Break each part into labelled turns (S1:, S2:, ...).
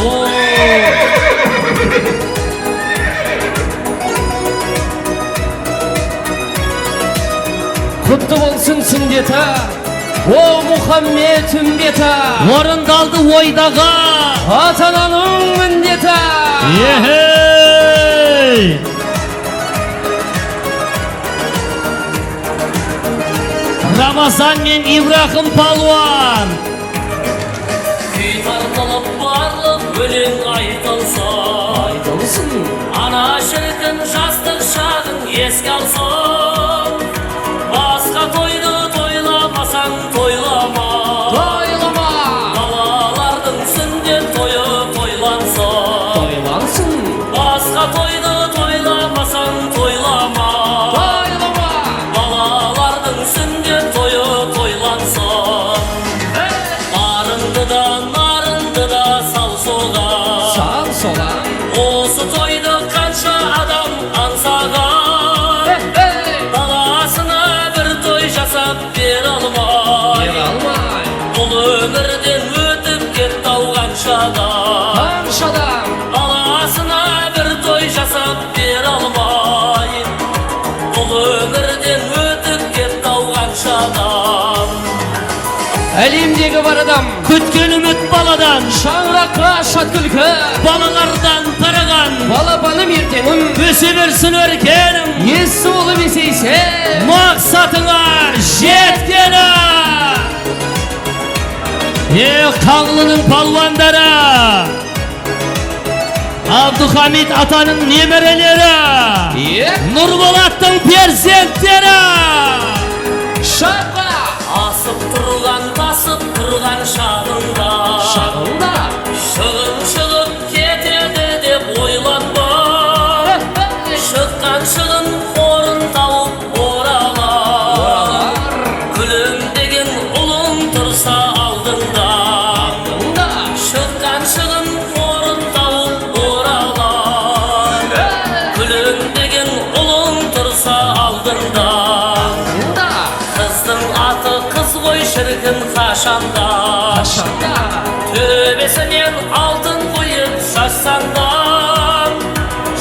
S1: О! Құтты болсын сүндеті, о Мұхаммед үмбеті.
S2: Орындалды ойдағы
S1: Ата-ананың міндеті.
S2: Ехей! Рамазан мен Ибрахим палуан.
S3: Күй тартылып, барлық өлең айтылсын.
S1: Айтылсын.
S3: Ана шіркін, жастық шағын еске алсын. Басқа тойды тойламасаң, тойлама.
S1: Тойлама.
S3: Балалардың сүндет тойы тойлансын.
S1: Тойлансын.
S3: Басқа тойды тойламасаң, тойлама.
S1: Тойлама.
S3: Балалардың сүндет тойы тойлансын. Барыңды да, нарыңды да сал соған.
S1: Сал соған.
S3: Осы тойды қанша адам аңсаған. Баласына бір той жасап бере алмай.
S1: Бере алмай.
S3: Бұл өмірден өтіп кетті ау қаншадан.
S1: Қаншадан.
S3: Баласына бір той жасап бере алмай. Бұл өмірден өтіп кетті ау қаншадан.
S1: Әлемдегі бар адам
S2: Күткен үміт баладан,
S1: шаңыраққа шат күлкі,
S2: балалардан тараған.
S1: Балапаным, ертеңім,
S2: Өсе берсін өркенің,
S1: есі болып есейсе,
S2: мақсатыңа жеткені. Е, Қаңлының палуандары, Абдухамид атаның немерелері, Нұрболаттың перзенттері.
S1: Шапқа!
S3: Асып тұрған, тасып тұрған шағында,
S1: Шағында.
S3: Шығын шығып кетеді деп ойланба. Шыққан шығын орын тауып оралар.
S1: Оралар.
S3: Күлімдеген ұлың тұрса алдыңда.
S1: Алдыңда.
S3: Шыққан шығын орын тауып оралар. Күлімдеген ұлың тұрса алдыңда.
S1: Алдыңда.
S3: Қыздың аты қыз ғой шіркін қашанда.
S1: Қашанда.
S3: Төбесінен алтын құйып шашсаң да,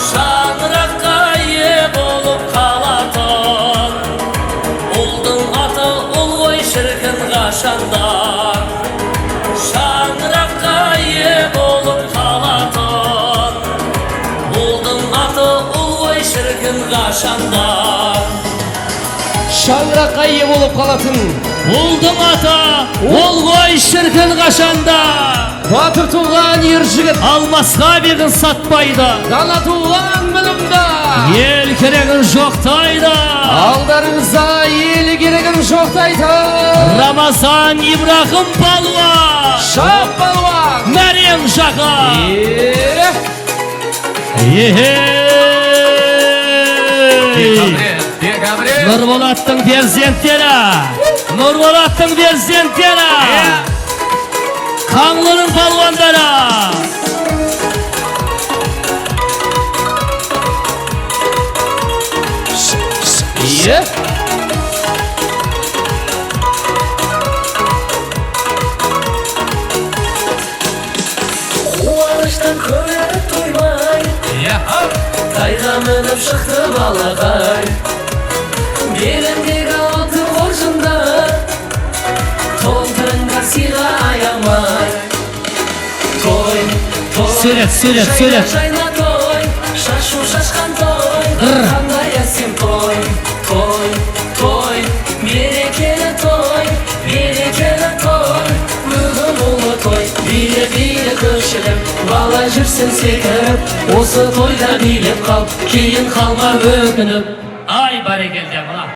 S3: шаңыраққа ие болып қалатын. Ұлдың аты ұл ғой шіркін қашанда. Шаңыраққа ие болып қалатын. Ұлдың аты ұл ғой шіркін қашанда.
S1: Шаңыраққа ие болып қалатын.
S2: Ұлдың аты ұл ғой шіркін қашанда.
S1: Батыр туған ер жігіт,
S2: Алмасқа бегін сатпайды,
S1: дана туған білімді.
S2: Ел керегін жоқтайды.
S1: Алдарыңызда ел керегін жоқтайды.
S2: Рамазан, Ибрахим палуан,
S1: Шап, палуан!
S2: Мәриям Жақан.
S1: Е!
S2: Ехей! Нұрболаттың перзенттері, Нұрболаттың перзенттері, Қаңлының палуандары.
S1: Е!
S3: Қуаныштан көңілі тоймай, тайға мініп шықты балақай. Беліндегі алтын қоржында толтырынған сыйға аямай. Той, той,
S2: Сурет, сурет, сурет.
S3: жайна той, шашу шашқан той, қандай әсем той, той, той, мерекелі той, берекелі той, бүгін ұлы той. Биле, биле, көпшілік, бала жүрсін секіріп, осы тойда билеп қал, кейін қалма өкініп.
S2: Ай, бәрекелді, мына.